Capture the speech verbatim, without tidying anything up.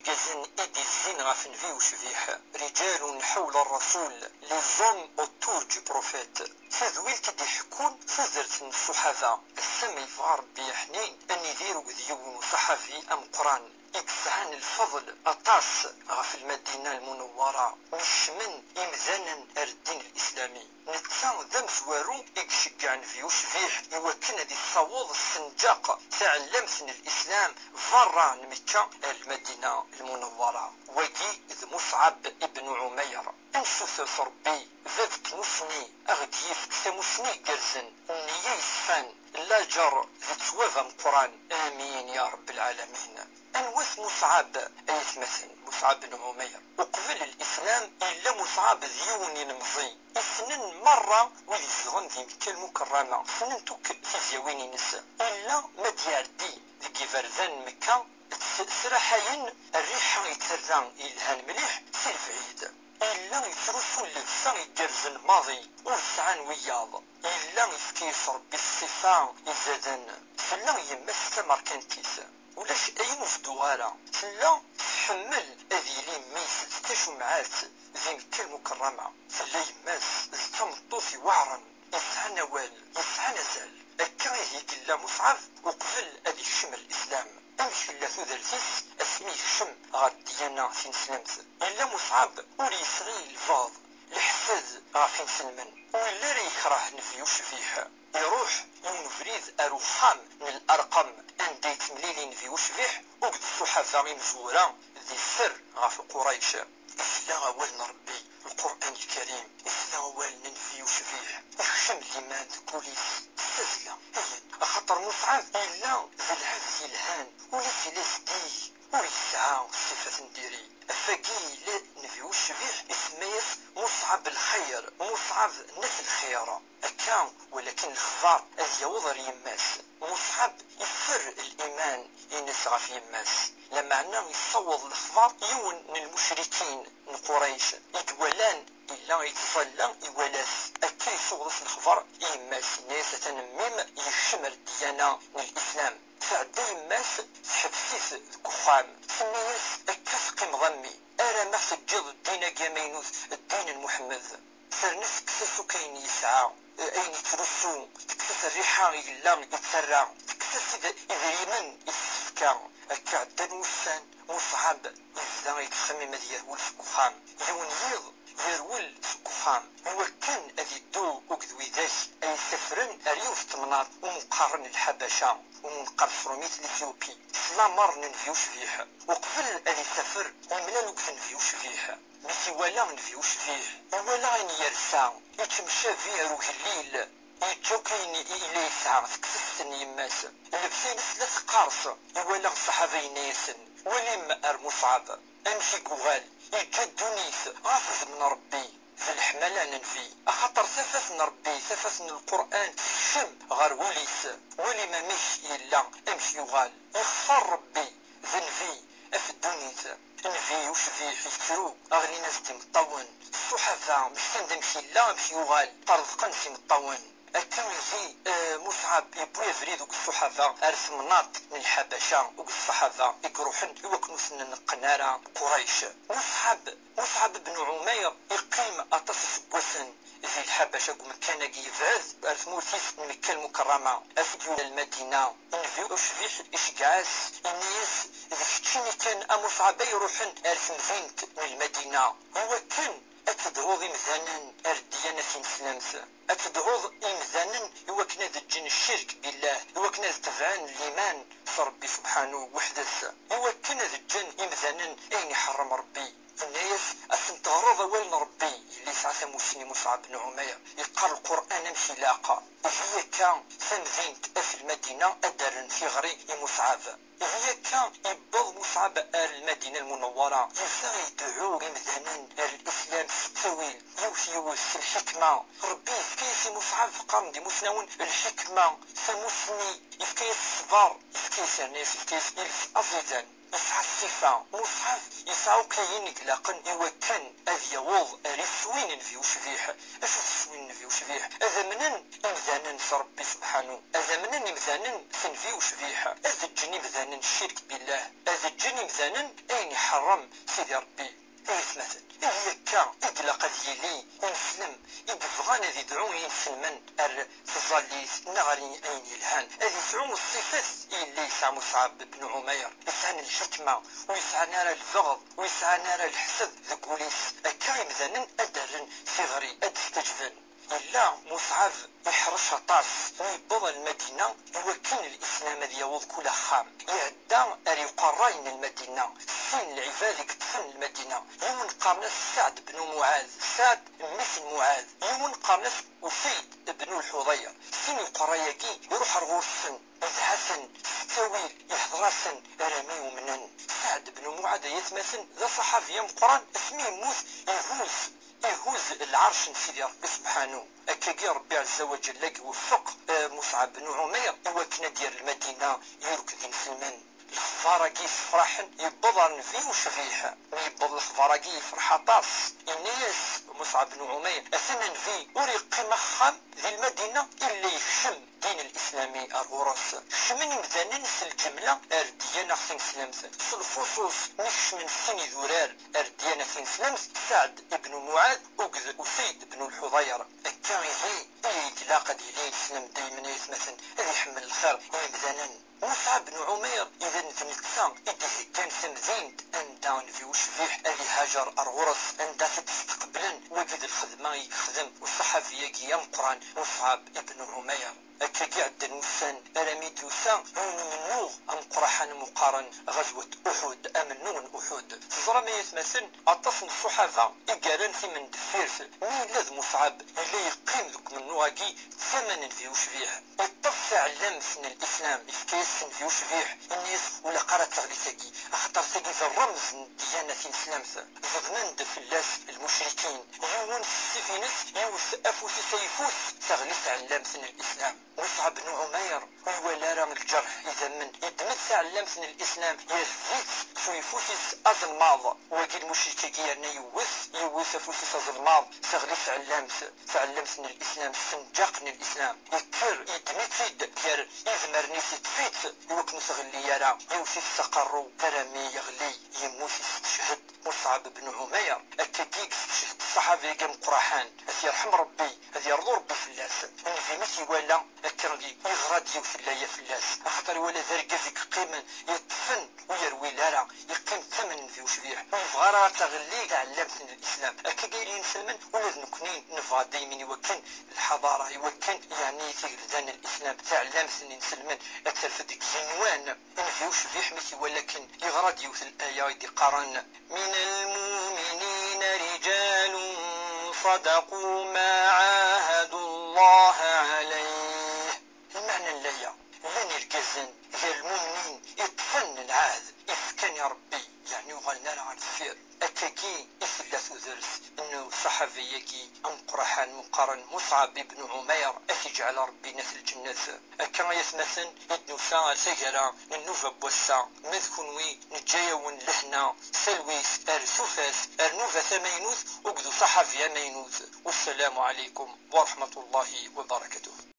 Irgazen i d-izzin ɣef Nnbi ucbiḥ, رجال حول الرسول, les hommes autour du prophète. Tadwilt i d-iḥekkun tudert n ṣṣuḥaba, ass-a ma yebɣa Ṛebbi aḥnin, ad nidir akked yiwen uṣaḥabi ameqqran i yesɛan lfeḍl aṭas ɣef Lmadina Lmunewwara, mi kecmen imdanen ar ddin lislami. Netta d amezwaru i iceggeɛ Nnbi ucbiḥ i wakken ad issaweḍ ssenǧaq taɛellamt n Lislam berra n Mekka ar Lmadina Lmunewwara. Wagi d Musɛab ibn Ɛumayr. Ad nsuter s Ṛebbi, bab n tmussni, a ɣ-d-yefk tamussni igerrzen, nniya yeṣfan, laǧer d ttwab ameqqran. Amin ya Ṛebb lɛalamin. Anwa-t Musɛab, ay atmaten? Musɛab n Ɛumayr. Uqbel Lislam, yella Musɛab d yiwen ilemẓi. Issnen merra wid izedɣen di Mekka Lmukerrama, ssnen-t akk tizyawin-ines. Illa ma d-iɛeddi deg iberdan n Mekka, ttraḥayen rriḥa yettarra yelhan mliḥ si lebɛid. Yella yettlusu llebsa igerrzen maḍi, ur sɛan wiyaḍ. Yella yefka-yas Ṛebbi ṣṣifa izaden. Tella yemma-s d tamerkantit. Ulac ayen ur tduɣ ara. Tella tḥemmel ad yili mmi-s d tacumɛat di Mekka Lmukerrama. Tella yemma-s d tameṭṭut iweɛṛen, yesɛan awal, yesɛan azal. Akka ihi i yella Musɛab uqbel ad ikcem Lislam. Amek tella tudert-is asmi yekcem ɣer ddyana tineslemt? Yella Musɛab ur yesɛi lbeɣḍ, leḥsad ɣef inselmen. Ur yelli ara yekreh Nnbi ucbiḥ. Iruḥ yiwen ubrid ar uxxam n Larqam, anda yettemlili Nnbi ucbiḥ akked ṣṣuḥaba imezwura di sser ɣef Qurayc. Isla awal n Ṛebbi, Lqur'an Lkarim, isla awal n Nnbi ucbiḥ, ikcem liman deg wul-is s tazzla. Ayen, axaṭer Musɛab yella d lɛebd yelhan, ul-is yella zeddig, ur yesɛa ṣṣifat n diri. Ɣef wagi yella Nnbi ucbiḥ isemma-yas Musɛab Lxir, Musɛab n At Lxir. Akka, walakin lexbar ad yaweḍ ar yemma-s. Musɛab iffer liman-ines ɣef yemma-s, lameɛna yessaweḍ lexbar yiwen n lmucrikin n Qurayc i iwalan yella yettẓalla iwala-t. Akka yessaweḍ-as lexbar i yemma-s, yenna-yas: "Atan mmi-m yekcem ar ddyana n Lislam." Tɛedda yemma-s, teḥbes-it deg uxxam, tenna-yas: "Akka teqqimeḍ a mmi, arama teǧǧiḍ ddin-agi amaynut, ddin n Muḥemmed." Terna tekkes-as akk ayen yesɛa, ayen yettlusu, tekkes-as rriḥa i yella yettarra, tekkes-as id-, idrimen i s-tefka. Akka ɛeddan wussan, Musɛab yebda yettxemmim ad yerwel seg uxxam. Yiwen yiḍ, yerwel seg uxxam, iwakken ad iddu akked widak ay isafren ar yiwet n temnaḍt umi qqaren Lḥabaca, umi neqqar s trumit l'Éthiopie, s lamer n Nnbi ucbiḥ. Uqbel ad isafer, yemlal akked Nnbi ucbiḥ. Mi t-iwala Nnbi ucbiḥ, iwala ayen yersa, yettemcabi ar ugellil, yeǧǧa akk ayen i, i la yesɛa, tekkes-as-ten yemma-s. Llebsa-ines la teqqers, iwala ṣṣaḥaba yenna-yasen: "Walim ar Musɛab, amek i yuɣal, yeǧǧa ddunit ɣef udem n Ṛebbi." D leḥmala n Nnbi, axaṭer tafat n Ṛebbi, tafat n Lqur'an tekcem ɣer wul-is. Walim amek yella, amek yuɣal. Ixfer Ṛebbi d Nnbi ɣef ddunit. Nnbi ucbiḥ yettru, ɣlin-as-d imeṭṭawen. Ṣṣuḥaba mmektan-d amek yella, amek yuɣal, ṭṭerḍqen s imeṭṭawen. Akka ihi, eh, Musɛab yewwi abrid akked ṣṣuḥaba ar temnaḍt n Lḥabaca, akked ṣṣaḥaba i iruḥen i wakken ur ten-neqqen ara Qurayc. Musɛab, Musɛab ibn Ɛumayr yeqqim aṭas iseggasen di Lḥabaca, deg umekkan-agi yebɛed ar tmurt-is n Mekka Lmukerrama, asmi d-yuɣal Lmadina. Nnbi ucbiḥ iceggeɛ-as, yenna-yas: "D keččini kan a Musɛab ay iruḥen ar temdint n Lmadina, iwakken ad tedɛuḍ imdanen ar ddiyana tineslemt, ad tedɛuḍ imdanen iwakken ad ǧǧen ccirk billah, iwakken ad tebɛen liman s Ṛebbi subḥanu weḥd-s, iwakken ad ǧǧen imdanen ayen iḥeṛṛem Ṛebbi." Tenna-yas: "Ad sen-teɣreḍ awal n Ṛebbi." Yella yesɛa tamussni Musɛab ben Ɛumayr, yeqqar Lqur'an amek ilaq. Ihi akka, tamdint af Lmadina ad d-rren tiɣri i Musɛab. Ihi akka, yewweḍ Musɛab ar Lmadina Lmunawwara, yebda ideɛɛu imdanen ar Lislam s ttawil, yiwet yiwet, s lḥikma. Ṛebbi yefka-yas i Musɛab, qqaren-d imusnawen, lḥikma, tamussni, yefka-yas ṣṣber, yefka-yas, yerna-yas, yefka-yas iles aẓidan. Yesɛa ṣṣifa, Muṣɛab yesɛa akk ayen i ilaqen i wakken ad yaweḍ ar iswi n Nnbi ucbiḥ. Acu-t iswi n Nnbi ucbiḥ? Ad amnen imdanen s Ṛebbi subḥanu, ad amnen imdanen s Nnbi ucbiḥ, ad ǧǧen imdanen ccirk billah, ad ǧǧen imdanen ayen iḥeṛṛem Sidi Ṛebbi. Ay atmaten, ihi akka i ilaq ad yili uneslem i yebɣan ad idɛu i inselmen ar tẓallit neɣ ar ayen yelhan, ad isɛu ṣṣifat i yella yesɛa Muṣɛab ben Ɛumayr. Yesɛan lḥikma, ur yesɛan ara lbeɣḍ, ur yesɛan ara leḥsed deg wul-is. Akka imdanen ad d-rren tiɣri, ad d-staǧben. Yella Muṣɛab iḥrec aṭas mi yewweḍ ar Lmadina i wakken lislam ad yaweḍ kul axxam. Iɛedda ar iqerrayen n Lmadina, sin n lɛibad i yeṭṭfen Lmadina. Yiwen qqaren-as Saɛd ben Muɛad, Saɛd mmi-s n Muɛad. Yiwen qqaren-as Usayd ben Lḥuḍayr. Sin iqerray-agi iruḥ ar ɣur-sen, idɛa-ten s ttawil, ihder-asen armi umnen. Saɛd ben Muɛad, ay atmaten, d aṣaḥabi ameqqran, asmi yemmut ihuz ihuz lɛerc n Sidi Ṛebbi subḥanu. Akkagi Ṛebbi ɛezza wa ǧell ad iweffeq, eh, Muṣɛab ben Ɛumayr i wakken ad d-yerr Lmadina i urked inselmen. Lexbar-agi yessefraḥen yewweḍ ɣer Nnbi ucbiḥ. Mi yewweḍ lexbar-agi yefreḥ aṭas. Yenna-yas Muṣɛab ben Ɛumayr, atan Nnbi ur yeqqim axxam di Lmadina illa yekcem ddin n Lislam ar ɣur-s. Kecmen imdanen s lǧemla ar ddiyana tineslemt. S lfuṣuṣ mi kecmen sin idurar ar ddiyana tineslemt, Saɛd ibn Muɛad akked Usayd ibn Lḥuḍayr. Akka ihi i ilaq ad yili Lislam daymen, ay atmaten, ad iḥemmel lxir i yimdanen. Muṣɛab ibn Ɛumayr, idan d netta i d-iheggan tamdint anda Nnbi ucbiḥ ad ihaǧer ar ɣur-s, anda t-id-steqblen. Wagi d lxedma i yexdem uṣaḥabi-agi ameqqran Muṣɛab ibn Ɛumayr. Akkagi ɛeddan wussan armi d-yusa yiwen umennuɣ ameqqraḥan meqqaren ɣazwat Uḥud, amennuɣ n Uḥud. Teẓram ay atmaten, aṭas n ṣṣuḥaba i yerran timendeffirt, mi yella d Muṣɛab yella yeqqim deg umennuɣ-agi d tama n Nnbi ucbiḥ. Iṭṭef taɛellamt n Lislam, yefka-yas Nnbi ucbiḥ, yenna-yas ur ilaq ara taɣlit-agi, axaṭer tagi d rremz n ddiyana tineslemt. Ẓedmen-d fell-as lmucrikin. Yiwen s ssif-ines yewwet afus-is ayeffus, taɣli tɛellamt n Lislam. Muṣɛab ibn Ɛumayr ur iwala ara lǧerḥ idammen, yeddem-d taɛellamt n Lislam, yerfed-itt s uyeffus-is azelmaḍ. Wagi lmucrik-agi yerna yewwet, yewwet afus-is azelmaḍ, taɣli tɛellamt, tɛellamt n Lislam, ssenǧaq n Lislam. Yekker, yeddem-itt-id gar idmaren-is, yeṭṭef-itt i wakken ur tɣelli ara, yewwet-it s aqerru armi yeɣli, yemmut yesteched. Muṣɛab ibn Ɛumayr, akkagi i yesteched ṣṣaḥabi-agi ameqqraḥan, ad t-yerḥem Ṛebbi, ad yerḍu Ṛebbi fell-as. Nnbi mi t-iwala, akken yeɣra-d yiwet n laya fell-as, axaṭer iwala d argaz i yeqqimen, yeṭṭfen, ur yerwil ara, yeqqim d tama n Nnbi ucbiḥ, ur yebɣi ara ad taɣelli taɛellamt n Lislam. Akkagi i inselmen, ula d nekkni nebɣa daymen i wakken lḥaḍara, i wakken, yeɛni, tigelda n Lislam, taɛellamt n inselmen, ad terfed deg yigenwan. Nnbi ucbiḥ mi t-iwala akken, yeɣra-d yiwet n laya i d-iqqaren: من المؤمنين رجال صدقوا ما عاهدوا الله عليه. Lmeɛna n laya, llan irgazen gar lmumnin iṭṭfen lɛahd i fkan i Ṛebbi, yeɛni uɣalen ara ɣer deffir. Akkagi i tella tudert n uṣaḥabi-agi ameqqraḥan meqqaren Muṣɛab ibn Ɛumayr, ad t-iǧɛel Ṛebbi n at lǧennet. Akka ay atmaten i d-nusa ar taggara n nnuba n wass-a, ma d kunwi neǧǧa-yawen lehna, talwit, ar tufat, ar nnuba tamaynut akked uṣaḥabi amaynut. Wassalamu ɛalaykum wa raḥmatullahi wa barakatuh.